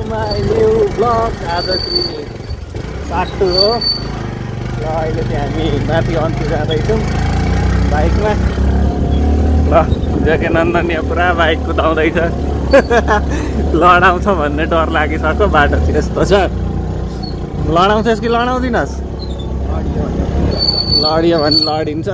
My new blog. आज चाहिँ बाटो हो ल। अहिले चाहिँ हामी माथि अन्त जाँदैछौँ बाइकमा। ल जेके नन्दन यहाँ पुरा बाइक कुदाउँदैछ। लडाउँछ भन्ने डर लागिसक्यो। बाटो चाहिँ यस्तो छ। लडाउँछस् कि लडाउँदिनस्? लडियो भने लडिन्छ।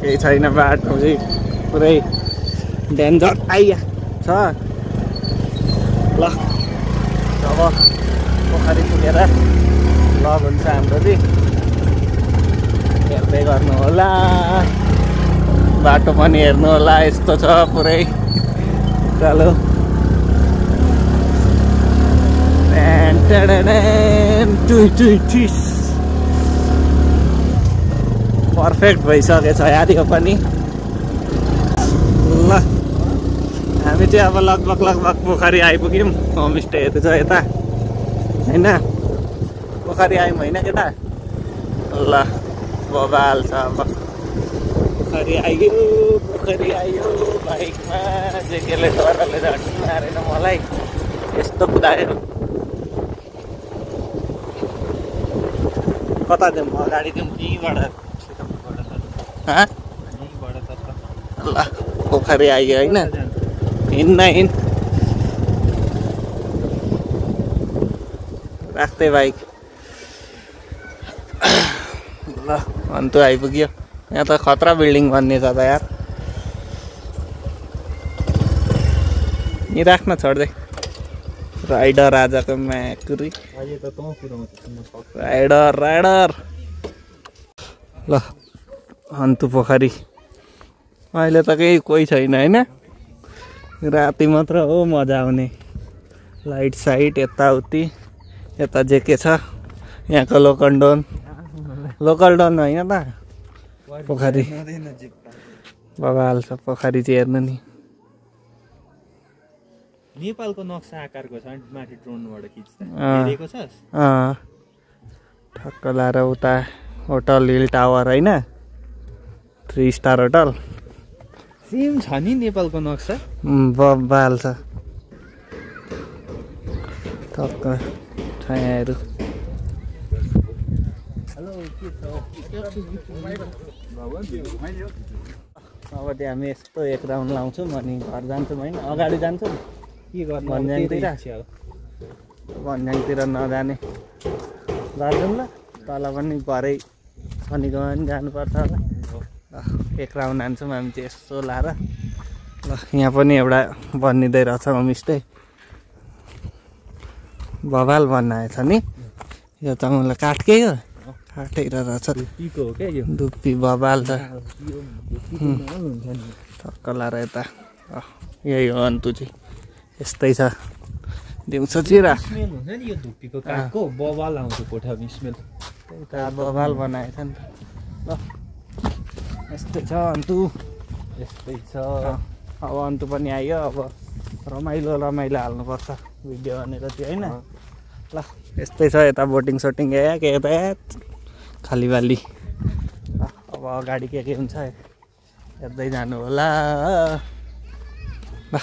केही छैन, बाटो चाहिँ पुरै डेन्जर आइया छ। ल जब पोखरी पुगेर लग हुन्छ हाम्रो चाहिँ हेर्दै गर्नु होला। बाटो पनि हेर्नु होला, यस्तो छ पुरै उकालो। पर्फेक्ट भइसकेछ यार यो पनि। ल हामी चाहिँ अब लगभग पोखरी आइपुग्यौँ। होमस्टेहरू छ यता होइन, पोखरी आयौँ होइन केटा। ल बबाल छ अब। पोखरी आयो बाइकमा। जेकेले डरले झट्टी मारेन मलाई, यस्तो कुदायो। कता जाउँ, अगाडि जाउँ कि बाट? ल पोखरी आइयो होइन, हिँड्न राख्दै बाइक। ल अन्त आइपुग्यो। यहाँ त खतरा बिल्डिङ बन्ने छ त यार। नि राख्न छोड्दै। राइडर आजको म्याकुरी राइडर। ल अन्तु पोखरी अहिले त केही कोही छैन होइन। राति मात्र हो मजा आउने। लाइट साइट यताउति। यता जेके छ यहाँको लोकल डन होइन त पोखरी। बबाल छ पोखरी चाहिँ हेर्नु नि। नेपालको नक्सा आकारको छ माथि ड्रोनबाट खिच्दा छस्। ठक्क लाएर उता होटल हिल टावर होइन, 3 स्टार होटल सेम छ नि नेपालको नक्सा। बबाल छ ठक्क छायाहरू। अब चाहिँ हामी यस्तो एक राउन्ड लाउँछौँ अनि घर जान्छौँ होइन। अगाडि जान्छौँ के गर्नु भन्ज्याङतिर नजाने गर्छौँ। ल तल पनि भरै शनिको पनि जानुपर्छ होला। एक राउन्ड हान्छौँ हामी चाहिँ यसो लाएर। ल यहाँ पनि एउटा बनिँदै रहेछ होमस्टे। बबाल बनाएछ नि। यो त मलाई काठकै हो, काठै रहेछ। धुप्पी बबाल छ। टक्क लाएर यता यही हो अन्तु चाहिँ यस्तै छ। दिउँसो चिरा हुन्छ नि यो धुप्पीको काठको बबाल आउँछ कोठामा स्मेल। त्यही त बबाल बनाएछ नि त। ल यस्तै छ अन्तु, यस्तै छ। अब अन्तु पनि आयो। अब रमाइलो हाल्नुपर्छ भिडियो भनेर चाहिँ होइन। ल यस्तै छ। यता बोटिङ सोटिङ के यता खाली बाली। अब अगाडि के हुन्छ हेर्दै जानु होला। ल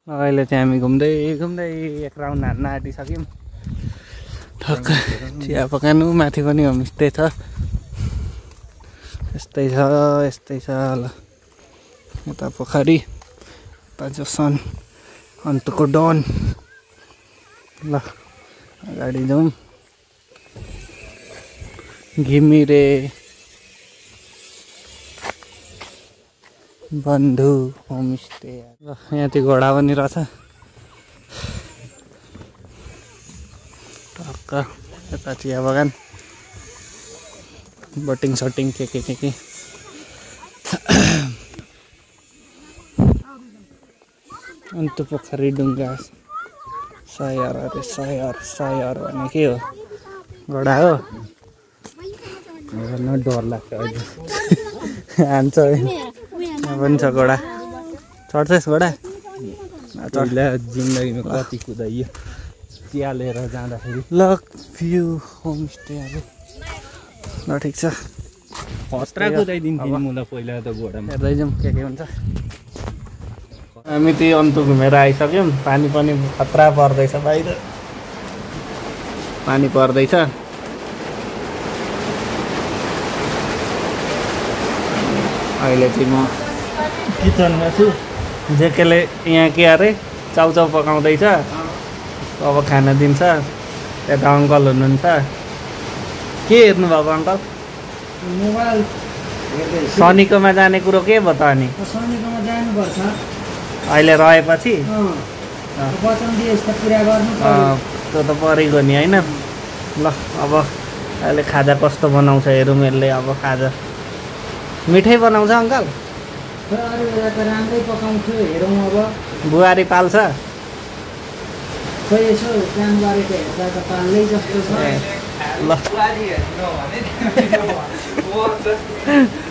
अहिले चाहिँ हामी घुम्दै एक राउन्ड हान्न आँटिसक्यौँ। ठक्क चिया पकाउनु। माथि पनि होमस्टे छ। यस्तै छ। ल यता पोखरी, यता जोसन, अन्तको डन। ल अगाडि जाउँ। घिमिरे बन्धु होमस्टे। ल यहाँ चाहिँ घोडा पनि रहेछ। टक्क यता चिया बगान, बोटिङ सटिङ के अन्त पोखरी डुङ्गा सयर। अरे सयर भने के हो? घोडा हो। डर लाग्छ अहिले। हान्छ यहाँ पनि छ घोडा। चढ्छस् घोडा? जिन्दगीमा कति कुदाइयो चिया लिएर जाँदाखेरि। Lock view homestay. ल ठिक छ। खतरा कुदाइदिन्थ्यो मलाई पहिला त घोडामा। हेर्दै जाउँ के हुन्छ। हामी त्यही अन्तु घुमेर आइसक्यौँ। पानी पनि खतरा पर्दैछ बाहिर, पानी पर्दैछ। अहिले चाहिँ म किचनमा छु। जेकेले यहाँ के अरे चाउचाउ पकाउँदैछ, अब खाना दिन्छ। यता अङ्कल हुनुहुन्छ। के हेर्नुभएको अङ्कल? मोबाइल शनिकोमा जाने कुरो के भयो त? अनि शनिकोमा जानुपर्छ। अहिले रहेपछि वचन दिएछ त पुरा गर्नु पर्यो। त्यो त परेको नि होइन। ल अब अहिले खाजा कस्तो बनाउँछ हेरौँ यसले। अब खाजा मिठै बनाउँछ अङ्कल? तर अरू बेला त राम्रै पकाउँछु, हेरौँ अब। बुहारी पाल्छ? खोइ यसो काम गरेको हेर्दा त पाल्दै जस्तो छ। ल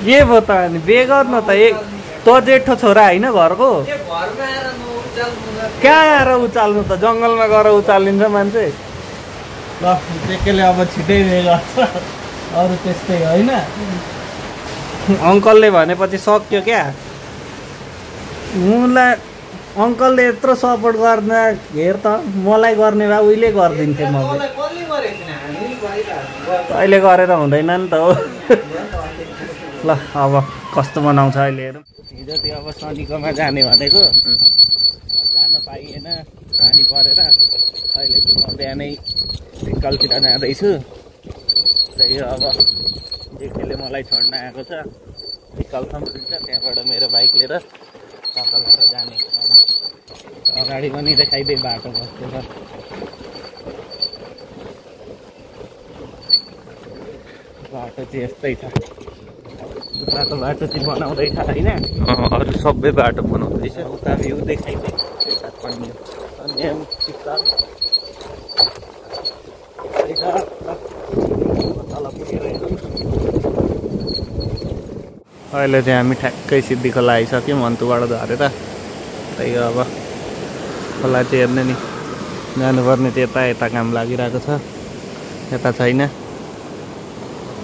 के भयो त अनि? बे गर्नु त एक तँ जेठो छोरा होइन घरको? कहाँ आएर उचाल्नु त? जङ्गलमा गएर उचालिन्छ मान्छे। ल जेकेले अब छिटै बे गर्छ, अरू त्यस्तै होइन। अङ्कलले भनेपछि सक्यो क्या। मलाई अङ्कलले यत्रो सपोर्ट गर्न हेर त, मलाई गर्ने भए उहिले गरिदिन्थेँ म। अहिले गरेर हुँदैन नि त हो। ल अब कस्तो बनाउँछ अहिले हेरौँ। हिजो त्यो अब शनिकोमा जाने भनेको जान पाइएन, पानी परेर। अहिले चाहिँ म बिहानै कलतिर जाँदैछु। त्यही अब जेकेले मलाई छोड्न आएको छ। कलसम्म पुग्छ, त्यहाँबाट मेरो बाइक लिएर सकलबाट जाने। अगाडि पनि देखाइदिए बाटो कस्तो छ। बाटो चाहिँ यस्तै छ। उताको बाटो चाहिँ बनाउँदैछ होइन? अरू सबै बाटो बनाउँदैछ। उता भ्यू देखाइदिए यता पनि। अनि अहिले चाहिँ हामी ठ्याक्कै सिद्धि खोला आइसक्यौँ अन्तुबाट झरेर। त्यही अब खोला चाहिँ हेर्ने नि जानुपर्ने चाहिँ यता काम लागिरहेको छ, यता छैन।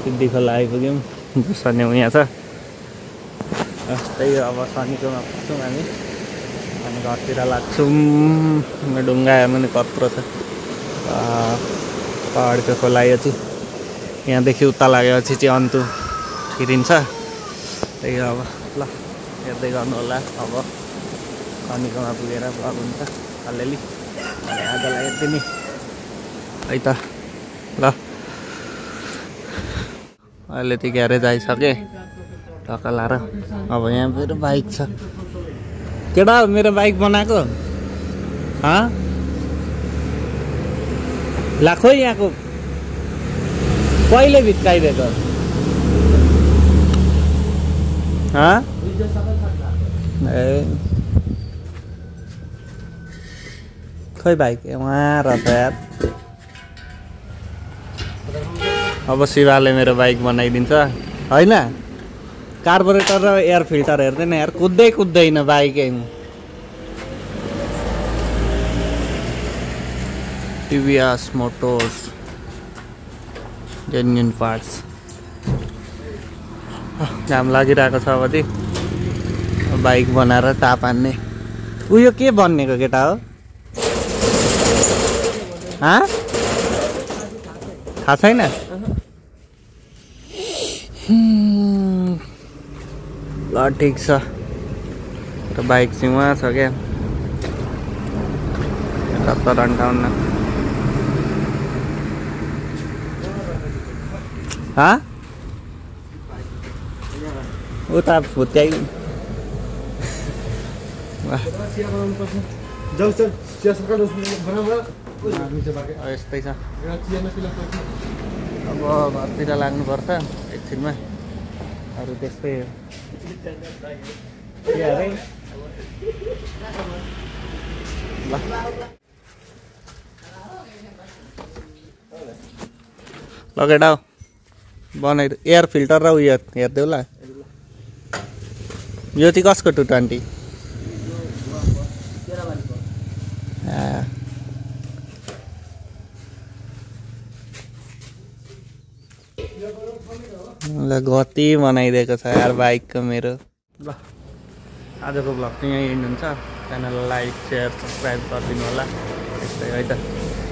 सिद्धि खोला आइपुग्यौँ, सनी यहाँ छ। त्यही अब शनिकोमा पुग्छौँ हामी अनि घरतिर लाग्छौँ। ढुङ्गा हेर्नु नि कत्रो छ। पहाडको खोला यो चाहिँ यहाँदेखि उता लागेपछि चाहिँ अन्तु छिरिन्छ। त्यही अब ल हेर्दै गर्नु होला। अब शनिकोमा पुगेर ब्लग हुन्छ अलिअलि। अनि आजलाई यति नै है त। ल अहिले चाहिँ ग्यारेज आइसकेँ टक्का लाएर। अब यहाँ मेरो बाइक छ। केटा मेरो बाइक बनाएको लाखो यहाँको कहिले भित्काइदिएको? ए खै बाइक उहाँ रहेछ यार। अब शिवाले मेरो बाइक बनाइदिन्छ होइन? कार्बोरेटर र एयर फिल्टर हेर्दैन यार, कुद्दैन बाइकै। TVS motors genuine parts. घाम लागिरहेको छ। अब चाहिँ बाइक बनाएर टाप हान्ने। उयो के बन्नेको केटा हो? थाहा छैन? ल ठिक छ। र बाइक चाहिँ उहाँ छ क्या 70-58। उता फुत्याइ यस्तै छ। अब घरतिर लाग्नुपर्छ एकछिनमा। अरू त्यस्तै हो। ल केटा बनाइदियो एयर फिल्टर र उयो हेरिदेऊ ल। यो चाहिँ कसको 220? ल गति बनाइदिएको छ यार बाइकको मेरो। ल आजको भ्लग चाहिँ यहीँ एन्ड हुन्छ। च्यानललाई लाइक सेयर सब्सक्राइब गरिदिनु होला यस्तै है त।